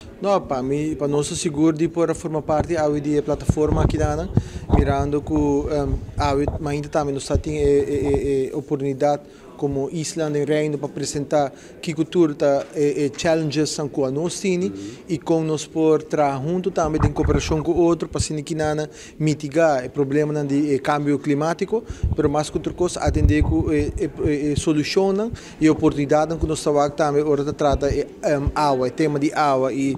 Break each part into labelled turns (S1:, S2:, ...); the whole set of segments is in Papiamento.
S1: No, pa mi, pa nos sigur di por forma parti awe di plataforma akinan, mirando ku awe ainda tambe nos tin e oportunidat komo isla den Reino pa presentá kiko tur ta e challenges ku nos tin i kon nos por traha huntu tambe den kooperashon ku otro pa asina akinan mitigá e problema di kambio klimátiko, pero mas ku otro kos atendé ku e solushon i oportunidat ku nos ta tambe ora ta trata awa, e tema di awa. I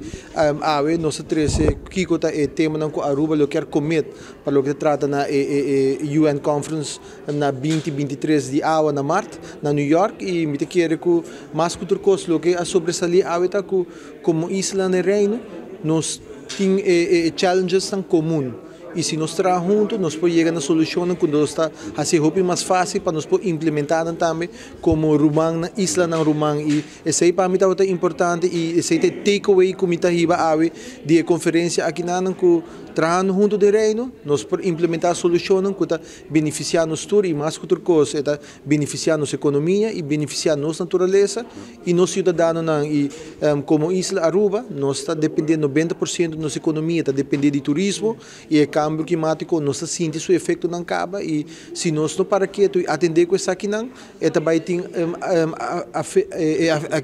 S1: awe nos a trese kiko ta e tema ku Aruba lo kier commit pa loke ta trata na e UN Conference na 2023 di awa na mart na New York. I mi ta kere ku mas ku tur kos loke a sobresalí awe ta ku komo isla den Reino nos tin e challenges tan komun i si nos traha huntu nos por yega na solushon ku nos ta hasi hopi mas fásil pa nos por implementá tambe komo ruman na islanan ruman. I esei pa mi tabata importante i esei ta takeaway ku mi ta hiba awe di e konferensia akinan, ku trahando huntu den Reino nos por implementá solushon ku ta benefisiá nos tur i mas ku tur kos ta benefisiá nos ekonomia i benefisiá nos naturalesa i nos siudadanonan. I komo isla Aruba nos ta dependé, 90% di nos ekonomia ta dependé di turismo, i e kambio klimátiko nos ta sinti su efektonan kaba. I si nos no para ketu i atendé ku esakinan, e tambe tin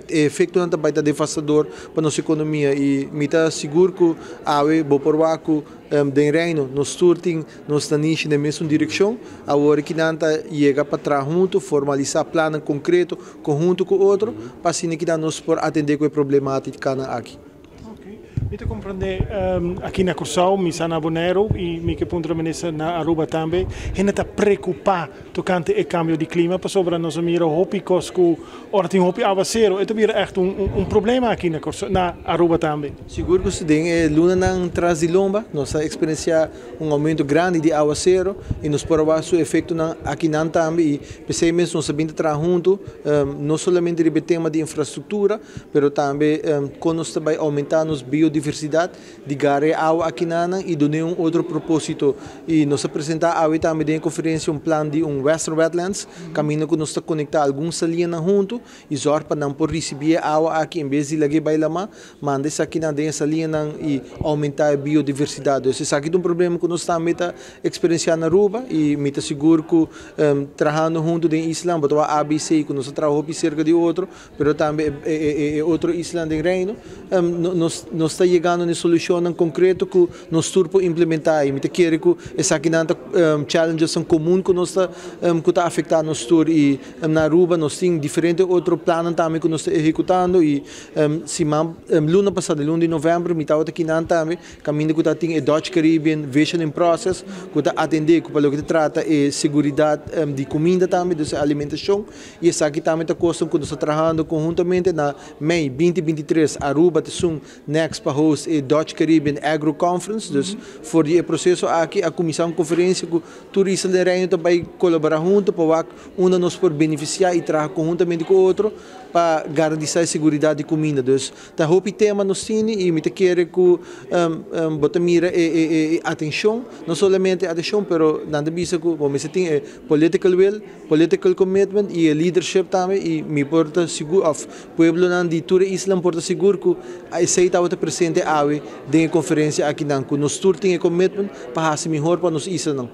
S1: efektonan tambe ta devastador pa nos ekonomia. I mi ta sigur ku awe bo por wak ku den Reino nos tur tin nos nanishi na mesun direkshon. Awor akinan ta yega pa traha huntu, formalisá plan konkreto konhunto ku otro pa asina ku nos por atendé ku e problemátika aki.
S2: Mi ta komprondé aki na Kòrsou, mi sa na Boneiru i mi ke puntra minister na Aruba tambe, hende ta preokupá tokante e kambio di klima, pasobra nos a mira hopi kos ku ora tin hopi awaseru, e ta bira echt un problema aki na Kòrsou, na Aruba tambe.
S1: Sigur ku den e lunanan tras di lomba nos a eksperensiá un oumento grandi di awaseru i nos por a su efektonan akinan tambe. I p'esei mes nos a bin traha huntu no solamente riba e tema di infrastruktura, pero tambe kon nos tambe oumentá nos biodiversidat di gara e awa akinan i duna un otro propósito. I nos a presentá awe tambe den konferensia un plan di un Western Wetlands, kaminda ku nos ta konektá algun saliñanan huntu i zorg pa nan por risibí e awa aki en bes di lag'é bai laman, manda esakinan den e saliñanan i oumentá e biodiversidat. Dus esaki ta un problema ku nos tambe ta eksperensiá na Aruba i mi ta sigur ku trahando huntu den isla, bo ta ABC ku nos a traha hopi serka di otro, pero tambe e otro isla den Reino, nos ta yegando na solushon konkreto ku nos tur por implementá. I mi ta kere ku esakinan ta challenges komun ku nos ta ku ta afektá nos tur. I na Aruba nos tin diferente otro plan tambe ku nos ta ehekutando. I siman luna pasá, luna di novèmber, mi tabata akinan tambe, kaminda ku tin e Dutch Caribbean Visioning Process ku ta atendé ku pa loke ta trata e seguridat di kuminda tambe, dus alimentashon. I esaki tambe ta kos ku nos ta trahando konhuntamente. Na mei 2023 Aruba ta esun next pa host e Dutch Caribbean Agro Conference. Dus for di e proseso aki a kuminsá un konferensia ku tur isla den Reino ta bai kolaborá huntu pa wak unda nos por benefisiá i traha konhuntamente ku otro pa garantisá e seguridat di kuminda. Dus ta hopi tema nos tin i mi ta kere ku bo ta mira e atenshon, no solamente atenshon, pero nan ta bisa ku bo mester tin e political will, political commitment i e leadership tambe. I mi por ta sigur, òf pueblonan di tur e isla por ta sigur, ku esei tabata presente awe den e konferensia akinan, ku nos tur tin e commitment pa hasi mihó pa nos islanan.